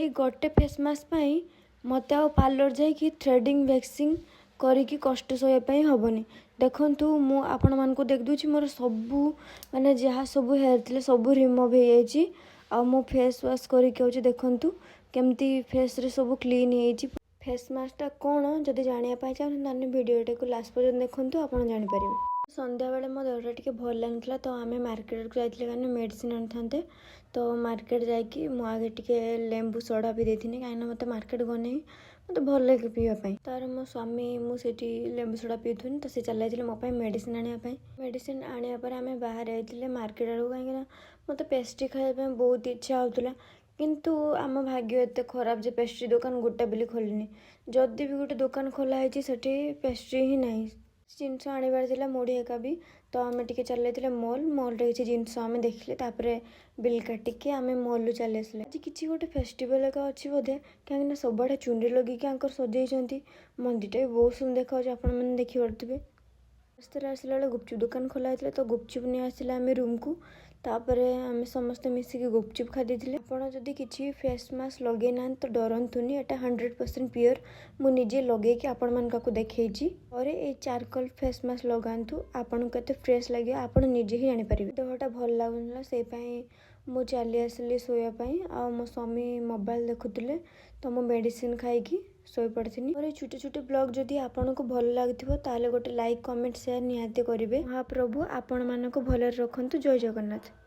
ଏଇ ଗୋଟେ face mask ପାଇଁ ମୋତେ ଆଉ ପାର୍ଲର ଯାଇକି ଥ୍ରେଡ଼ିଂ, ଭ୍ୟାକ୍ସିଂ କରିକି କଷ୍ଟ ସହିବା ପାଇଁ ହେବନି। ଦେଖନ୍ତୁ, ମୁଁ ଆପଣମାନଙ୍କୁ ଦେଖିଦେଉଛି, ମୋର ସବୁ ମାନେ ଯାହା ସବୁ ହେୟାର୍ ଥିଲା, ସବୁ ରିମୁଭ୍ ହେଇଯାଇଛି। ଆଉ ମୁଁ ଫେସ୍ ୱାଶ୍ କରିକି ଆଉଛି। ଦେଖନ୍ତୁ କେମିତି ଫେସ୍ରେ ସବୁ କ୍ଲିନ୍ ହେଇଯାଇଛି। ଫେସ୍ ମାସ୍କଟା କ'ଣ ଯଦି ଜାଣିବା ପାଇଁ ଚାହୁଁଛନ୍ତି, ତାହେଲେ ଭିଡ଼ିଓଟାକୁ ଲାଷ୍ଟ ପର୍ଯ୍ୟନ୍ତ ଦେଖନ୍ତୁ, ଆପଣ ଜାଣିପାରିବେ। ସନ୍ଧ୍ୟାବେଳେ ମୋ ଦେହଟା ଟିକେ ଭଲ ଲାଗୁନଥିଲା, ତ ଆମେ ମାର୍କେଟକୁ ଯାଇଥିଲେ, କାହିଁକିନା ମେଡ଼ିସିନ୍ ଆଣିଥାନ୍ତେ। ତ ମାର୍କେଟ ଯାଇକି ମୁଁ ଆଗେ ଟିକେ ଲେମ୍ବୁ ସୋଡ଼ା ପିଇ ଦେଇଥିଲି, କାହିଁକିନା ମୋତେ ମାର୍କେଟ ଗଲେ ହିଁ ମୋତେ ଭଲ ଲାଗେ ପିଇବା ପାଇଁ। ତାର ମୋ ସ୍ୱାମୀ, ମୁଁ ସେଇଠି ଲେମ୍ବୁ ସୋଡ଼ା ପିଉଥିଲି, ତ ସେ ଚାଲି ଯାଇଥିଲେ ମୋ ପାଇଁ ମେଡ଼ିସିନ୍ ଆଣିବା ପାଇଁ। ମେଡ଼ିସିନ୍ ଆଣିବା ପରେ ଆମେ ବାହାରେ ଯାଇଥିଲେ ମାର୍କେଟ ଆଡ଼କୁ, କାହିଁକିନା ମୋତେ ପେଷ୍ଟ୍ରି ଖାଇବା ପାଇଁ ବହୁତ ଇଚ୍ଛା ହେଉଥିଲା। କିନ୍ତୁ ଆମ ଭାଗ୍ୟ ଏତେ ଖରାପ ଯେ ପେଷ୍ଟ୍ରି ଦୋକାନ ଗୋଟେ ବୋଲି ଖୋଲିନି। ଯଦି ବି ଗୋଟେ ଦୋକାନ ଖୋଲା ହେଇଛି, ସେଠି ପେଷ୍ଟ୍ରି ହିଁ ନାହିଁ। ଜିନିଷ ଆଣିବାର ଥିଲା, ମୁଢ଼ି ଏକା ବି। ତ ଆମେ ଟିକେ ଚାଲି ଯାଇଥିଲେ ମଲ୍। ମଲ୍ରେ କିଛି ଜିନିଷ ଆମେ ଦେଖିଲେ। ତାପରେ ବିଲ୍ କାଟିକି ଆମେ ମଲ୍ରୁ ଚାଲି ଆସିଲେ। ଆଜି କିଛି ଗୋଟେ ଫେଷ୍ଟିଭାଲ୍ ଏକା ଅଛି ବୋଧେ, କାହିଁକିନା ସବୁଆଡ଼େ ଚୁନରି ଲଗେଇକି ଆଙ୍କର ସଜେଇଛନ୍ତି। ମନ୍ଦିରଟା ବି ବହୁତ ସୁନ୍ଦର ଦେଖାଯାଉଛି, ଆପଣମାନେ ଦେଖିପାରୁଥିବେ। ରାସ୍ତାରେ ଆସିଲା ବେଳେ ଗୁପଚୁପ୍ ଦୋକାନ ଖୋଲା ହେଇଥିଲା, ତ ଗୁପଚୁପ୍ ନେଇ ଆସିଲେ ଆମେ ରୁମ୍କୁ। ତାପରେ ଆମେ ସମସ୍ତେ ମିଶିକି ଗୁପଚୁପ୍ ଖାଇ ଦେଇଥିଲେ। ଆପଣ ଯଦି କିଛି ଫେସ୍ ମାସ୍କ ଲଗେଇ ନାହାନ୍ତି, ତ ଡରନ୍ତୁନି। ଏଇଟା 100% ପିଓର। ମୁଁ ନିଜେ ଲଗେଇକି ଆପଣମାନଙ୍କୁ ଆକୁ ଦେଖେଇଛି। ପରେ ଏଇ ଚାରକୋଲ୍ ଫେସ୍ ମାସ୍କ ଲଗାନ୍ତୁ, ଆପଣଙ୍କୁ କେତେ ଫ୍ରେଶ୍ ଲାଗିବ ଆପଣ ନିଜେ ହିଁ ଜାଣିପାରିବେ। ଦେହଟା ଭଲ ଲାଗୁନଥିଲା, ସେଇ ପାଇଁ ମୁଁ ଚାଲି ଆସିଲି ଶୋଇବା ପାଇଁ। ଆଉ ମୋ ସ୍ୱାମୀ ମୋବାଇଲ ଦେଖୁଥିଲେ, ତ ମୁଁ ମେଡ଼ିସିନ ଖାଇକି ଶୋଇପଡ଼ିଥିଲି। ମୋର ଏଇ ଛୋଟ ଛୋଟ ବ୍ଲଗ୍ ଯଦି ଆପଣଙ୍କୁ ଭଲ ଲାଗୁଥିବ, ତାହେଲେ ଗୋଟେ ଲାଇକ୍, କମେଣ୍ଟ, ସେୟାର ନିହାତି କରିବେ। ମହାପ୍ରଭୁ ଆପଣମାନଙ୍କୁ ଭଲରେ ରଖନ୍ତୁ। ଜୟ ଜଗନ୍ନାଥ।